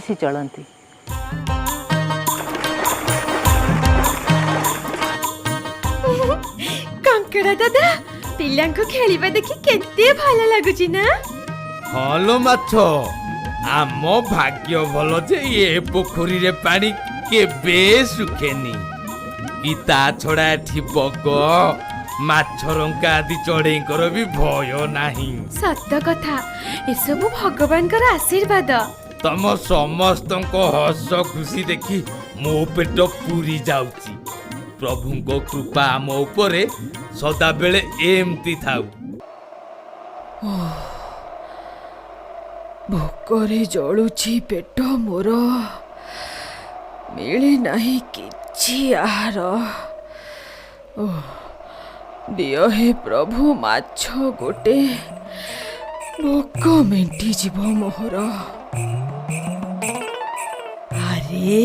ମିଳିମିଶି ଚଳନ୍ତି। କଙ୍କଡ଼ା ଦାଦା, ପିଲାଙ୍କୁ ଖେଳିବା ଦେଖି କେତେ ଭଲ ଲାଗୁଛି ନା? ହଁ ଲୋ ମାଛ, ଆମ ଭାଗ୍ୟ ଭଲ ଯେ ଏ ପୋଖରୀରେ ପାଣି କେବେ ଶୁଖେନି କି ତା ଛଡ଼ା ଏଠି ବଗ, ମାଛରଙ୍କା ଆଦି ଚଢ଼େଇଙ୍କର ବି ଭୟ ନାହିଁ। ସତ କଥା, ଏସବୁ ଭଗବାନଙ୍କର ଆଶୀର୍ବାଦ। ତମ ସମସ୍ତଙ୍କ ହସ ଖୁସି ଦେଖି ମୋ ପେଟ ପୁରି ଯାଉଛି। ପ୍ରଭୁଙ୍କ କୃପା ଆମ ଉପରେ ସଦାବେଳେ ଏମିତି ଥାଉ। ଭୋକରେ ଜଳୁଛି ପେଟ ମୋର, ମିଳି ନାହିଁ କିଛି ଆହାର। ଓଃ, ଦିଅ ହେ ପ୍ରଭୁ ମାଛ ଗୋଟେ, ଭୋକ ମେଣ୍ଟିଯିବ ମୋହର। ଆରେ,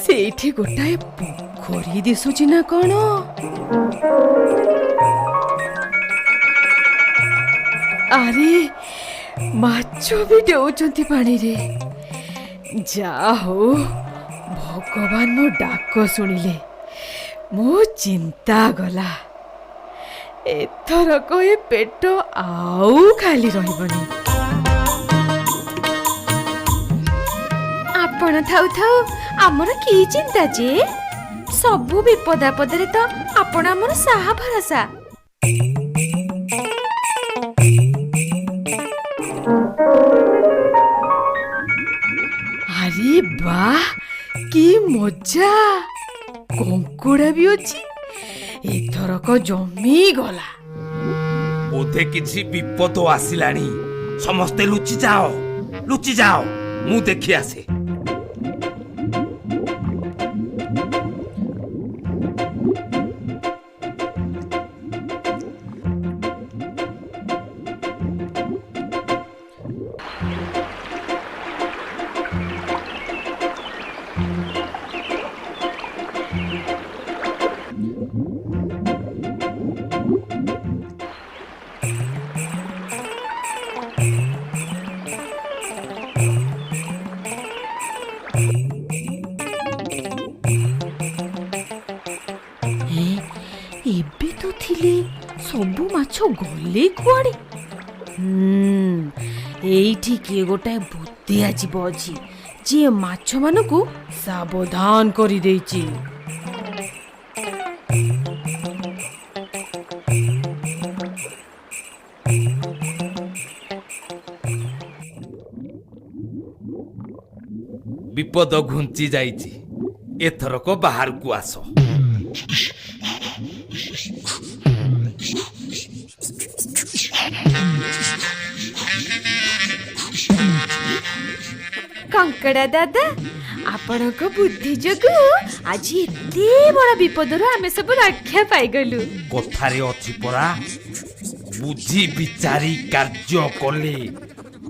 ସେଇଠି ଗୋଟାଏ ପୋଖରୀ ଦିଶୁଛି ନା କଣ? ଆରେ, ମାଛ ବି ଡେଉଛନ୍ତି ପାଣିରେ। ଯା ହଉ, ଭଗବାନ ମୋ ଡାକ ଶୁଣିଲେ, ମୋ ଚିନ୍ତା ଗଲା। ଏଥରକ ଏ ପେଟ ଆଉ ଖାଲି ରହିବନି। ଆପଣ ଥାଉ ଥାଉ ଆମର କି ଚିନ୍ତା ଯେ? ସବୁ ବିପଦ ଆପଦରେ ତ ଆପଣ ଆମର ସାହା ଭରସା। ଆରେ ବାଃ, କି ମଜା! କଙ୍କଡ଼ା ବି ଅଛି। ଏଥରକ ଜମି ଗଲା। ବୋଧେ କିଛି ବିପଦ ଆସିଲାଣି। ସମସ୍ତେ ଲୁଚି ଯାଅ, ଲୁଚି ଯାଅ, ମୁଁ ଦେଖି ଆସେ। ଏ, ଏବେ ତ ଥିଲେ, ସବୁ ମାଛ ଗଲେ କୁଆଡ଼େ? ଏଇଠି କିଏ ଗୋଟାଏ ବୁଦ୍ଧିଆ ଜୀବ ଅଛି, ଯିଏ ମାଛମାନଙ୍କୁ ସାବଧାନ କରିଦେଇଛି। ବିପଦ ଘୁଞ୍ଚି ଯାଇଛି, ଏଥରକ ବାହାରକୁ ଆସ। କଙ୍କଡ଼ା ଦାଦା, ଆପଣଙ୍କ ବୁଦ୍ଧି ଯୋଗୁ ଆଜି ଏତେ ବଡ଼ ବିପଦରୁ ଆମେ ସବୁ ରକ୍ଷା ପାଇଗଲୁ। କଥାରେ ଅଛି ପରା, ବୁଝି ବିଚାରି କାର୍ଯ୍ୟ କଲେ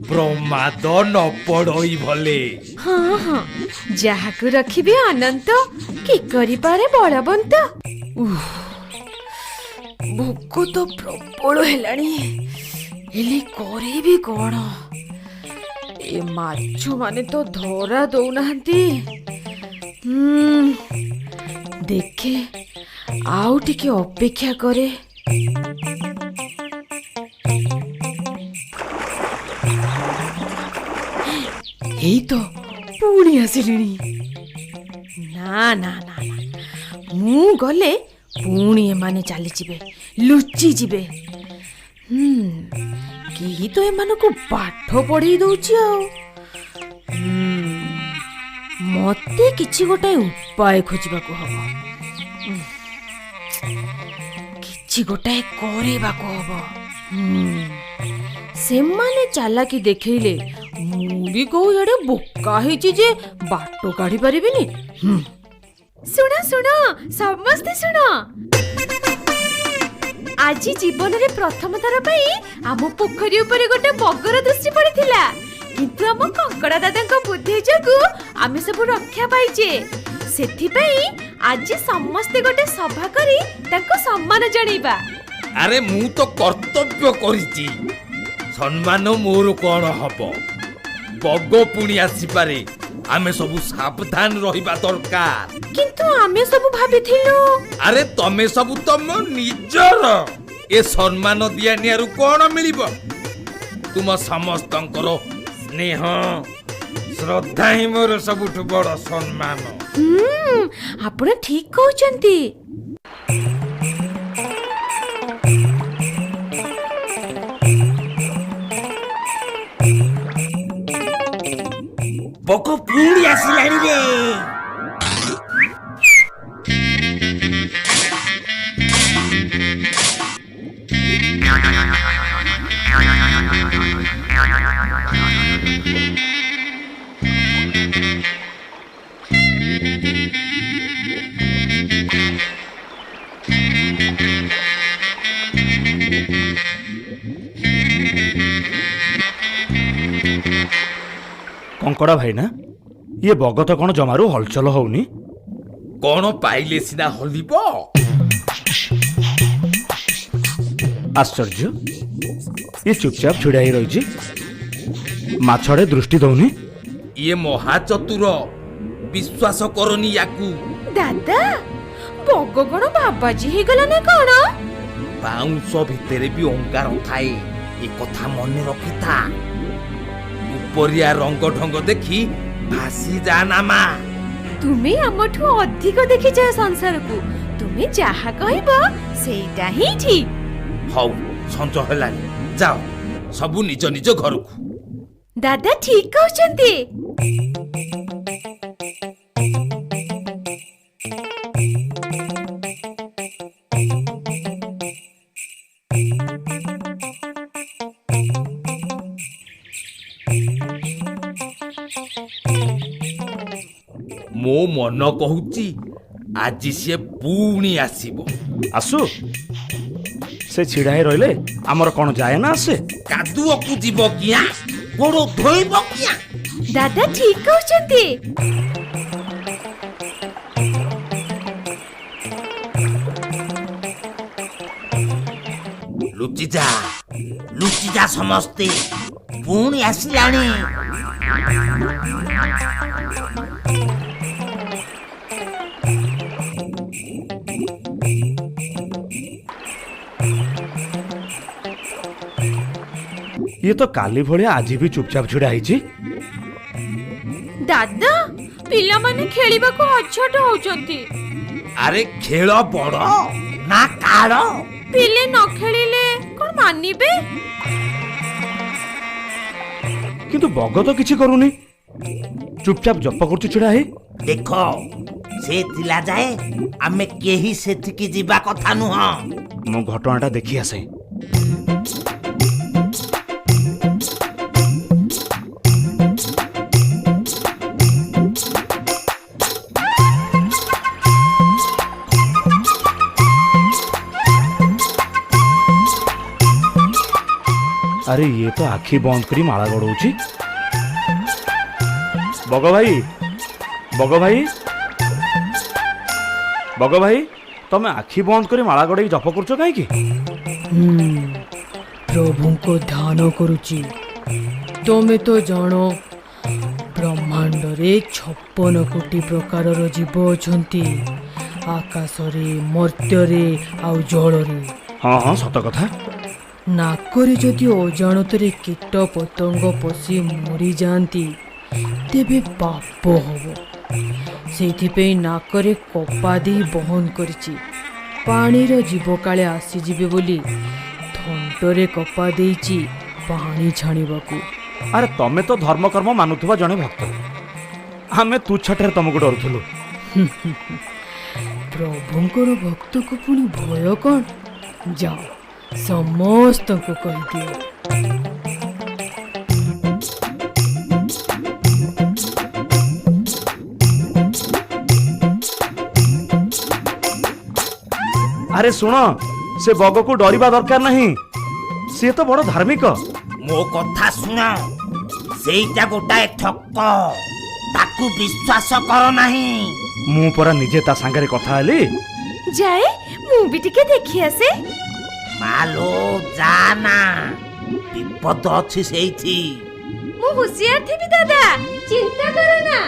ପ୍ରମାଦ ନ ପଡ଼ଇ ଭଲେ। ହଁ, ଯାହାକୁ ରଖିବି ଅନନ୍ତ, କି କରିପାରେ ବଳବନ୍ତ। ଉଃ, ଭୋକ ତ ପ୍ରବଳ ହେଲାଣି, ହେଲେ କରିବି କଣ? ଏ ମାଛମାନେ ତ ଧରା ଦଉନାହାନ୍ତି। ଦେଖେ, ଆଉ ଟିକେ ଅପେକ୍ଷା କରେ। ଏଇ ତ ପୁଣି ଆସିଲେଣି। ନା ନା ନା ନା, ମୁଁ ଗଲେ ପୁଣି ଏମାନେ ଚାଲିଯିବେ, ଲୁଚି ଯିବେ। କେହି ତ ଏମାନଙ୍କୁ ପାଠ ପଢେଇ ଦଉଛି ଆଉ। ମତେ କିଛି ଗୋଟାଏ ଉପାୟ ଖୋଜିବାକୁ ହବ। କିଛି ଗୋଟାଏ କରିବାକୁ ହବ। ସେମାନେ ଚାଲାକି ଦେଖେଇଲେ ମୁଁ ବି କୋଉ ଏଡେ ବୋକା ହେଇଛି ଯେ ବାଟ କାଢି ପାରିବିନି। ଶୁଣ ଶୁଣ, ସମସ୍ତେ ଶୁଣ, ଆଜି ଜୀବନରେ ପ୍ରଥମ ଥର ପାଇଁ ଆମ ପୋଖରୀ ଉପରେ ଗୋଟେ ବଗର ଦୃଷ୍ଟି ପଡ଼ିଥିଲା, କିନ୍ତୁ ଆମ କଙ୍କଡ଼ା ଦାଦାଙ୍କ ବୁଦ୍ଧି ଯୋଗୁ ଆମେ ସବୁ ରକ୍ଷା ପାଇଛେ। ସେଥିପାଇଁ ଆଜି ସମସ୍ତେ ଗୋଟେ ସଭା କରି ତାଙ୍କୁ ସମ୍ମାନ ଜଣେଇବା। ଆରେ, ମୁଁ ତ କର୍ତ୍ତବ୍ୟ କରିଛି, ସମ୍ମାନ ମୋର କଣ ହବ? ବଗ ପୁଣି ଆସିପାରେ, ଆମେ ସବୁ ସାବଧାନ ରହିବା ଦରକାର। କିନ୍ତୁ ଆମେ ସବୁ ଭାବିଥିଲୁ। ଆରେ ତମେ ସବୁ ତମ ନିଜର ଏ ସମ୍ମାନ ଦିଆ ନିଆରୁ କଣ ମିଳିବ? ତୁମ ସମସ୍ତଙ୍କର ସ୍ନେହ ଶ୍ରଦ୍ଧା ହିଁ ମୋର ସବୁଠୁ ବଡ ସମ୍ମାନ। ହୁଁ, ଆପଣ ଠିକ କହୁଛନ୍ତି। ବଗ ପୁଣି ଆସିଲାଣି ରେ। କଙ୍କଡ଼ା ଭାଇନା, ଇଏ ବଗ ତ କ'ଣ ଜମାରୁ ହଲଚଲ ହଉନି। କଣ ପାଇଲେ ସିନା ହଲିବ। ଆଶ୍ଚର୍ଯ୍ୟ, ଇଏ ଚୁପଚାପ ଛିଡ଼ା ହେଇ ରହିଛି, ମାଛ ଆଡ଼େ ଦୃଷ୍ଟି ଦଉନି। ଇଏ ମହାଚତୁର, ବିଶ୍ୱାସ କରନି ୟାକୁ। ଦାଦା, ବଗ କଣ ବାବାଜୀ ହେଇଗଲା ନା କଣ? ବାଉଁଶ ଭିତରେ ବି ଅଙ୍ଗାର ଥାଏ, ଏ କଥା ମନେ ରଖିଥା। ଉପରିଆ ରଙ୍ଗ ଢଙ୍ଗ ଦେଖି ଭାସି ଯା ନା ମା। ତୁମେ ଆମଠୁ ଅଧିକ ଦେଖିଛ ଏ ସଂସାରକୁ, ତୁମେ ଯାହା କହିବ ସେଇଟା ହିଁ ଠିକ। ହଉ, ସଞ୍ଜ ହେଲାଣି, ଯାଅ ସବୁ ନିଜ ନିଜ ଘରକୁ। ଦାଦା ଠିକ କହୁଛନ୍ତି। ମୋ ମନ କହୁଛି ଆଜି ସିଏ ପୁଣି ଆସିବ। ଆସୁ, ସେ ଛିଡ଼ା ହେଇ ରହିଲେ ଆମର କ'ଣ ଯାଏ ନା ଆସେ? କାଦୁଅକୁ ଯିବ କିଆଁ, ଗୋଡ଼ ଧୋଇବ କିଆଁ? ଦାଦା ଠିକ କହୁଛନ୍ତି। ଲୁଚି ଯା, ଲୁଚି ଯା ସମସ୍ତେ, ପୁଣି ଆସିଲାଣି। ଇଏ ତ କାଲି ଭଳିଆ ଆଜି ବି ଚୁପଚାପ ଛିଡ଼ା ହେଇଛି। ଦାଦା, ପିଲାମାନେ ଖେଳିବାକୁ ଅଛଟ ହଉଛନ୍ତି। ଆରେ ଖେଳ ବଡ ନା କାଳ? ପିଲେ ନ ଖେଳିଲେ କଣ ମାନିବେ? କିନ୍ତୁ ବଗ ତ କିଛି କରୁନି, ଚୁପଚାପ ଜପ କରୁଛି ଛିଡ଼ା ହେଇ। ଦେଖ, ସେ ଥିଲା ଯାଏ ଆମେ କେହି ସେଠିକି ଯିବା କଥା ନୁହଁ। ମୁଁ ଘଟଣାଟା ଦେଖି ଆସେ। ଆରେ ଇଏ ତ ଆଖି ବନ୍ଦ କରି ମାଳା ଗଡ଼ଉଛି। ବଗ ଭାଇ, ବଗ ଭାଇ, ବଗ ଭାଇ, ତମେ ଆଖି ବନ୍ଦ କରି ମାଳା ଗଡ଼େଇ ଜପ କରୁଛ କାହିଁକି? ପ୍ରଭୁଙ୍କ ଧ୍ୟାନ କରୁଛି। ତମେ ତ ଜାଣ, ବ୍ରହ୍ମାଣ୍ଡରେ 56 କୋଟି ପ୍ରକାରର ଜୀବ ଅଛନ୍ତି, ଆକାଶରେ, ମର୍ତ୍ତ୍ୟରେ ଆଉ ଜଳରେ। ହଁ ହଁ, ସତ କଥା। ନାକରେ ଯଦି ଅଜାଣତରେ କୀଟ ପତଙ୍ଗ ପଶି ମରିଯାଆନ୍ତି ତେବେ ପାପ ହବ। ସେଇଥିପାଇଁ ନାକରେ କପା ଦେଇ ବନ୍ଦ କରିଛି। ପାଣିର ଜୀବ କାଳେ ଆସିଯିବେ ବୋଲି ଥଣ୍ଟରେ କପା ଦେଇଛି ପାଣି ଛାଣିବାକୁ। ଆରେ ତମେ ତ ଧର୍ମକର୍ମ ମାନୁଥିବା ଜଣେ ଭକ୍ତ, ଆମେ ତୁଚ୍ଛାଟାରେ ତମକୁ ଡରୁଥିଲୁ। ପ୍ରଭୁଙ୍କର ଭକ୍ତକୁ ପୁଣି ଭୟ କଣ? ଯାଅ ସମସ୍ତଙ୍କୁ କହିଦିଅ। ଆରେ ଶୁଣ, ସେ ବଗକୁ ଡରିବା ଦରକାର ନାହିଁ, ସିଏ ତ ବଡ ଧାର୍ମିକ। ମୋ କଥା ଶୁଣ, ସେଇଟା ଗୋଟାଏ ଠକ, ତାକୁ ବିଶ୍ୱାସ କର ନାହିଁ। ମୁଁ ପରା ନିଜେ ତା ସାଙ୍ଗରେ କଥା ହେଲି। ଯାଏ, ମୁଁ ବି ଟିକେ ଦେଖି ଆସେ। ମାଲୋ ଯା ନା, ବିପଦ ଅଛି ସେଇଠି। ମୁଁ ହୁସିଆର ଥିବି ଦାଦା, ଚିନ୍ତା କର ନା।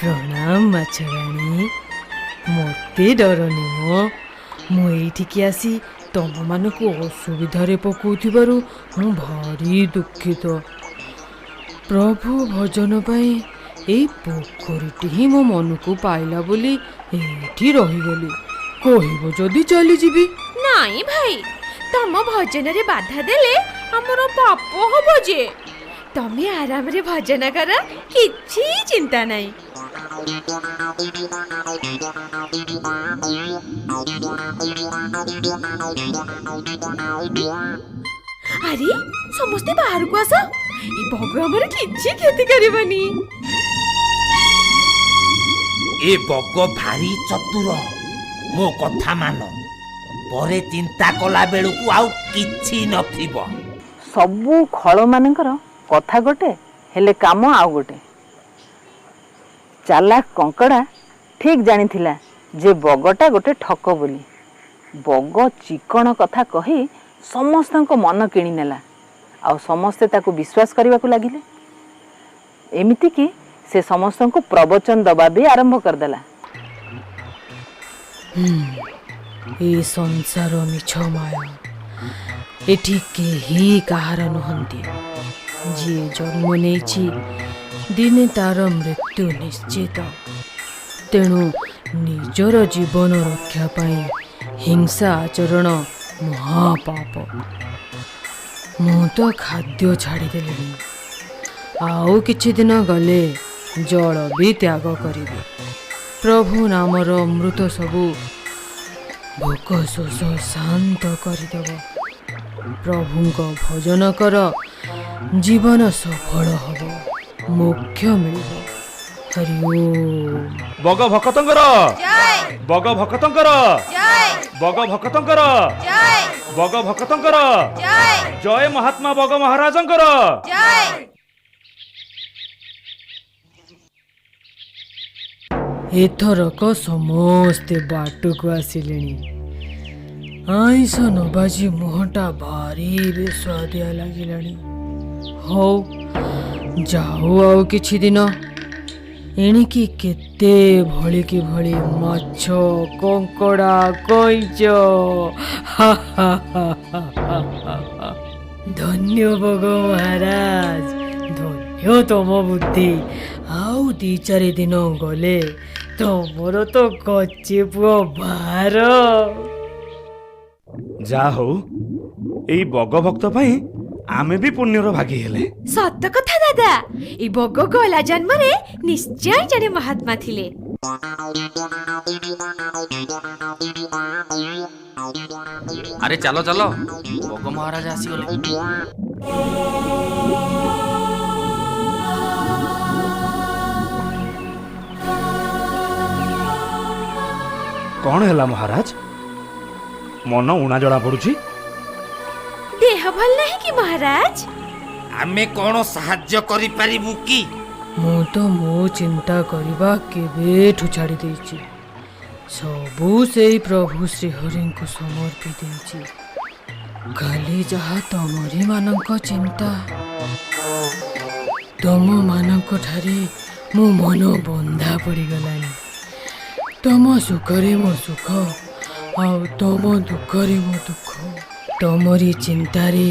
ପ୍ରଣାମ ମାଛରାଣୀ, ମୋତେ ଡରନି ମୋ। ମୁଁ ଏଇଠିକି ଆସି ତମମାନଙ୍କୁ ଅସୁବିଧାରେ ପକାଉଥିବାରୁ ମୁଁ ଭାରି ଦୁଃଖିତ। ପ୍ରଭୁ ଭଜନ ପାଇଁ ଏଇ ପୋଖରୀଟି ହିଁ ମୋ ମନକୁ ପାଇଲା ବୋଲି ଏଇଠି ରହିଗଲି। କହିବ ଯଦି ଚାଲିଯିବି। ନାଇଁ ଭାଇ, ତମ ଭଜନରେ ବାଧା ଦେଲେ ଆମର ପାପ ହବ ଯେ। ତମେ ଆରାମରେ ଭଜନ କର, କିଛି ଚିନ୍ତା ନାହିଁ। ଆରେ ସମସ୍ତେ ବାହାରକୁ ଆସ, ଏ ବଗ ଆମର କିଛି କ୍ଷତି କରିବନି। ଏ ବଗ ଭାରି ଚତୁର, ମୋ କଥା ମାନ, ପରେ ଚିନ୍ତା କଲା ବେଳକୁ ଆଉ କିଛି ନଥିବ। ସବୁ ଖଳମାନଙ୍କର କଥା ଗୋଟେ, ହେଲେ କାମ ଆଉ ଗୋଟେ। ଚାଲାକ କଙ୍କଡ଼ା ଠିକ୍ ଜାଣିଥିଲା ଯେ ବଗଟା ଗୋଟେ ଠକ ବୋଲି। ବଗ ଚିକଣ କଥା କହି ସମସ୍ତଙ୍କ ମନ କିଣିନେଲା, ଆଉ ସମସ୍ତେ ତାକୁ ବିଶ୍ୱାସ କରିବାକୁ ଲାଗିଲେ। ଏମିତିକି ସେ ସମସ୍ତଙ୍କୁ ପ୍ରବଚନ ଦେବା ବି ଆରମ୍ଭ କରିଦେଲା। ଏ ସଂସାର ମିଛ ମାୟା, ଏଠି କେହି କାହାର ନୁହନ୍ତି। ଯିଏ ଜନ୍ମ ନେଇଛି ଦିନେ ତାର ମୃତ୍ୟୁ ନିଶ୍ଚିତ। ତେଣୁ ନିଜର ଜୀବନ ରକ୍ଷା ପାଇଁ ହିଂସା ଆଚରଣ ମହାପାପ। ମୁଁ ତ ଖାଦ୍ୟ ଛାଡ଼ିଦେଲିଣି, ଆଉ କିଛି ଦିନ ଗଲେ ଜଳ ବି ତ୍ୟାଗ କରିବି। ପ୍ରଭୁ ନାମର ଅମୃତ ସବୁ ଭୋକ ଶୋଷ ଶାନ୍ତ କରିଦେବ। ପ୍ରଭୁଙ୍କ ଭଜନ କର, ଜୀବନ ସଫଳ ହବ, ମୋକ୍ଷ ମିଳିବ। ହରି ଓମ୍। ବଗ ଭକତଙ୍କର, ବଗ ଭକତଙ୍କର, ବଗ ଭକତଙ୍କର, ବଗ ଭକତଙ୍କର ଜୟ। ମହାତ୍ମା ବଗ ମହାରାଜଙ୍କର। ଏଥରକ ସମସ୍ତେ ବାଟକୁ ଆସିଲେଣି। ଆଇଁଷ ନବାଜି ମୁହଁଟା ଭାରି ବେସୁଆଦିଆ ଲାଗିଲାଣି। ହଉ ଯାଉ ଆଉ କିଛି ଦିନ, ଏଣିକି କେତେ ଭଳିକି ଭଳି ମାଛ, କଙ୍କଡ଼ା, କଇଁଚ। ହା ହା ହା ହା ହା ହା। ଧନ୍ୟ ବଗ ମହାରାଜ, ଧନ୍ୟ ତମ ବୁଦ୍ଧି। ଆଉ ଦି ଚାରି ଦିନ ଗଲେ ତମର ତ କଚି ପୁଅ ଭାର। ଯା ହଉ, ଏଇ ବଗ ଭକ୍ତ ପାଇଁ ଆମେ ବି ପୁଣ୍ୟର ଭାଗୀ ହେଲେ। ସତ କଥା ଦାଦା, ଏ ବଗ ଗଲା ଜନ୍ମରେ ନିଶ୍ଚୟ ଜଣେ ମହାତ୍ମା ଥିଲେ। ଆରେ ଚାଲ ଚାଲ, ବଗ ମହାରାଜା ଆସିଗଲେ। କଣ ହେଲା ମହାରାଜ, ମନ ଉଣା ଜଣା ପଡୁଛି? ଦେହ ଭଲ ନାହିଁ କି ମହାରାଜ? ଆମେ କଣ ସାହାଯ୍ୟ କରିପାରିବୁ କି? ମୁଁ ତ ମୋ ଚିନ୍ତା କରିବା କେବେଠୁ ଛାଡ଼ି ଦେଇଛି। ସବୁ ସେଇ ପ୍ରଭୁ ଶ୍ରୀହରିଙ୍କୁ ସମର୍ପି ଦେଇଛି। ଖାଲି ଯାହା ତମରି ମାନଙ୍କ ଚିନ୍ତା। ତମମାନଙ୍କ ଠାରେ ମୋ ମନ ବନ୍ଧା ପଡ଼ିଗଲାଣି। ତମ ସୁଖରେ ମୋ ସୁଖ, ଆଉ ତମ ଦୁଃଖରେ ମୋ ଦୁଃଖ। ତମରି ଚିନ୍ତାରେ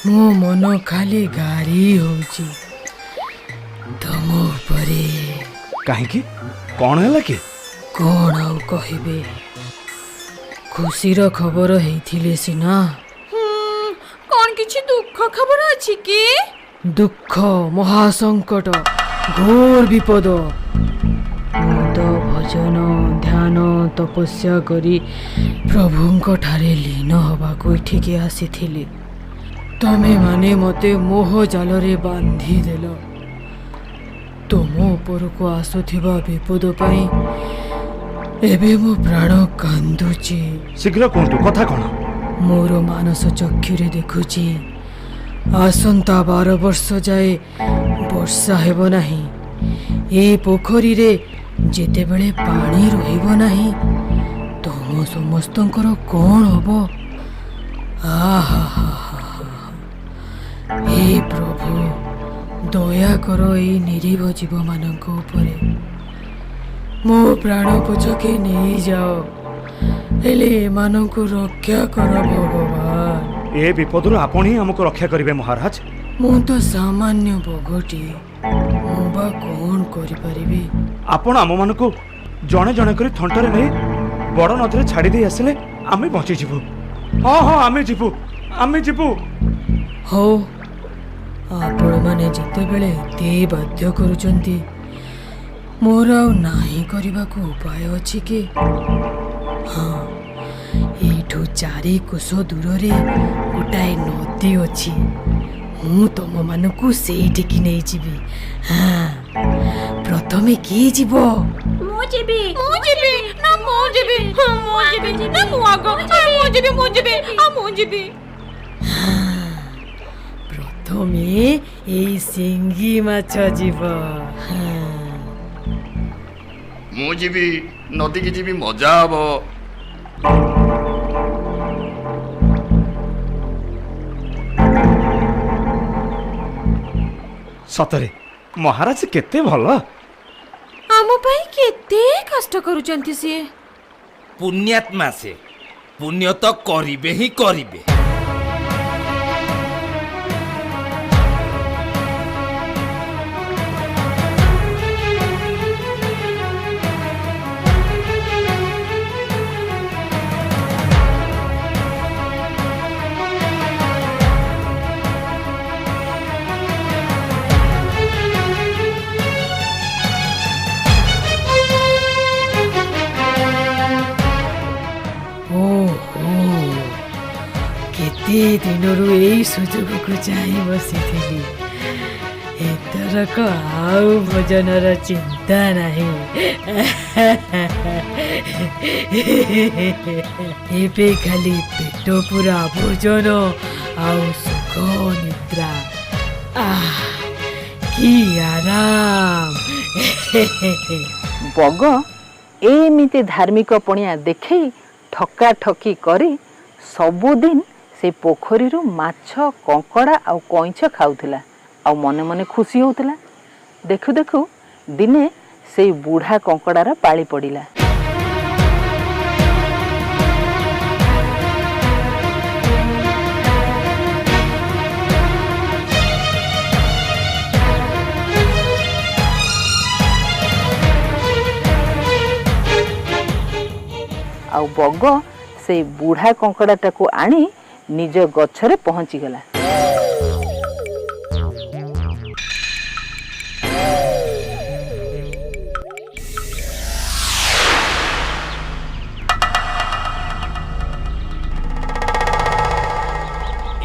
ମୋ ମନ ଖାଲି ଗାରି ହଉଛି ତମ ଉପରେ। କାହିଁକି, କଣ ହେଲା କି? କଣ ଆଉ କହିବି, ଖୁସିର ଖବର ହେଇଥିଲେ ସିନା। କଣ କିଛି ଦୁଃଖ ଖବର ଅଛି କି? ଦୁଃଖ, ମହାସଙ୍କଟ, ଘୋର ବିପଦ। ମୁଁ ତ ଭଜନ, ଧ୍ୟାନ, ତପସ୍ୟା କରି ପ୍ରଭୁଙ୍କ ଠାରେ ଲୀନ ହବାକୁ ଏଠିକି ଆସିଥିଲି। ତମେ ମାନେ ମୋତେ ମୋହ ଜାଲରେ ବାନ୍ଧିଦେଲ। ତୁମ ଉପରକୁ ଆସୁଥିବା ବିପଦ ପାଇଁ ଏବେ ମୋ ପ୍ରାଣ କାନ୍ଦୁଛି। ଶୀଘ୍ର କୁହନ୍ତୁ, କଥା କଣ? ମୋର ମାନସ ଚକ୍ଷୁରେ ଦେଖୁଛି ଆସନ୍ତା 12 ବର୍ଷ ଯାଏ ବର୍ଷା ହେବ ନାହିଁ। ଏ ପୋଖରୀରେ ଯେତେବେଳେ ପାଣି ରହିବ ନାହିଁ, ତମ ସମସ୍ତଙ୍କର କ'ଣ ହବ? ଆହା, ହେ ପ୍ରଭୁ, ଦୟା କର ଏଇ ନିରୀହ ଜୀବମାନଙ୍କ ଉପରେ। ମୋ ପ୍ରାଣ ପଛକେ ନେଇଯାଅ, ହେଲେ ଏମାନଙ୍କୁ ରକ୍ଷା କର ଭଗବାନ। ଏ ବିପଦରୁ ଆପଣ ହିଁ ଆମକୁ ରକ୍ଷା କରିବେ ମହାରାଜ। ମୁଁ ତ ସାମାନ୍ୟ ବଗଟିଏ, ମୁଁ ବା କ'ଣ କରିପାରିବି? ଆପଣ ଆମମାନଙ୍କୁ ଜଣେ ଜଣେ କରି ଥଣ୍ଟରେ ନେଇ ବଡ଼ ନଦୀରେ ଛାଡ଼ି ଦେଇ ଆସିଲେ ଆମେ ବଞ୍ଚିଯିବୁ। ହଁ ହଁ, ଆମେ ଯିବୁ, ଆମେ ଯିବୁ। ହଉ, ଆପଣମାନେ ଯେତେବେଳେ ଏତେ ବାଧ୍ୟ କରୁଛନ୍ତି, ମୋର ଆଉ ନାହିଁ କରିବାକୁ ଉପାୟ ଅଛି କି? ହଁ, ଏଇଠୁ 4 କୋଶ ଦୂରରେ ଗୋଟାଏ ନଦୀ ଅଛି। ମୁଁ ତମମାନଙ୍କୁ ସେଇଠିକି ନେଇଯିବି। ହଁ, ପ୍ରଥମେ କିଏ ଯିବ? ମୁଁ ଯିବି, ମୁଁ ଯିବି। ନା, ମୁଁ ଯିବି। ହଁ, ମୁଁ ଯିବି। ନା, ମୁଁ ଆଗ। ମୁଁ ଯିବି, ମୁଁ ଯିବି, ମୁଁ ଯିବି। ପ୍ରଥମେ ଏଇ ଶିଙ୍ଗି ମାଛ ଯିବ। ମୁଁ ଯିବି, ନଦୀକି ଯିବି, ମଜା ହବ। ସତରେ ମହାରାଜ କେତେ ଭଲ, ଆମ ପାଇଁ କେତେ କଷ୍ଟ କରୁଛନ୍ତି ସିଏ। ପୁଣ୍ୟାତ୍ମା ସେ, ପୁଣ୍ୟ ତ କରିବେ ହିଁ କରିବେ। ଓହୋ, କେତେ ଦିନରୁ ଏଇ ସୁଯୋଗକୁ ଚାହିଁ ବସିଥିଲି। ଏଥରକ ଆଉ ଭୋଜନର ଚିନ୍ତା ନାହିଁ। ଏବେ ଖାଲି ପେଟ ପୁରା ଭୋଜନ ଆଉ ସୁଖ ନିଦ୍ରା। ଆଃ, କି ଆରାମ! ବଗ ଏମିତି ଧାର୍ମିକ ପଣିଆ ଦେଖେଇ ଠକା ଠକି କରି ସବୁଦିନ ସେ ପୋଖରୀରୁ ମାଛ, କଙ୍କଡ଼ା ଆଉ କଇଁଛ ଖାଉଥିଲା ଆଉ ମନେ ମନେ ଖୁସି ହେଉଥିଲା। ଦେଖୁ ଦେଖୁ ଦିନେ ସେଇ ବୁଢ଼ା କଙ୍କଡ଼ାର ପାଳି ପଡ଼ିଲା। ଆଉ ବଗ ସେଇ ବୁଢ଼ା କଙ୍କଡ଼ାଟାକୁ ଆଣି ନିଜ ଗଛରେ ପହଞ୍ଚିଗଲା।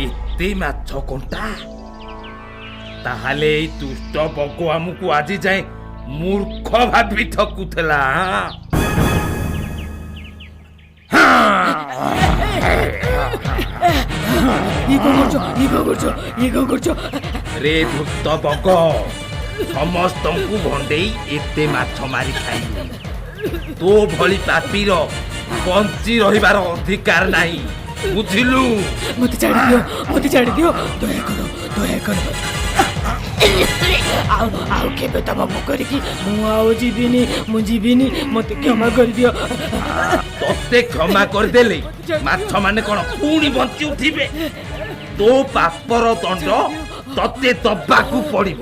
ଏତେ ମାଛ କଣ୍ଟା! ତାହେଲେ ଏଇ ଦୁଷ୍ଟ ବଗ ଆମକୁ ଆଜି ଯାଏଁ ମୂର୍ଖ ଭାବି ଠକୁଥିଲା। ଇ କଣ କରୁଛ? ଇ କଣ କରୁଛ? ଇ କଣ କରୁଛ? ରେ ଧୂର୍ତ୍ତ ବଗ, ସମସ୍ତଙ୍କୁ ଭଣ୍ଡେଇ ଏତେ ମାଛ ମାରି ଖାଇଲୁ। ତୋ ଭଳି ପାପୀର ବଞ୍ଚି ରହିବାର ଅଧିକାର ନାହିଁ, ବୁଝିଲୁ? ମୋତେ ଛାଡ଼ି ଦିଅ, ମୋତେ ଛାଡ଼ି ଦିଅ, ଦୟା କର, ଦୟା କର। ଆଉ ଆଉ କେବେ ତମ ପୋଖରୀକି ମୁଁ ଆଉ ଯିବିନି, ମୁଁ ଯିବିନି, ମୋତେ କ୍ଷମା କରିଦିଅ। ତତେ କ୍ଷମା କରିଦେଲେ ମାଛ ମାନେ କଣ ପୁଣି ବଞ୍ଚି ଉଠିବେ? ତୋ ପାପର ଦଣ୍ଡ ତତେ ଦବାକୁ ପଡିବ।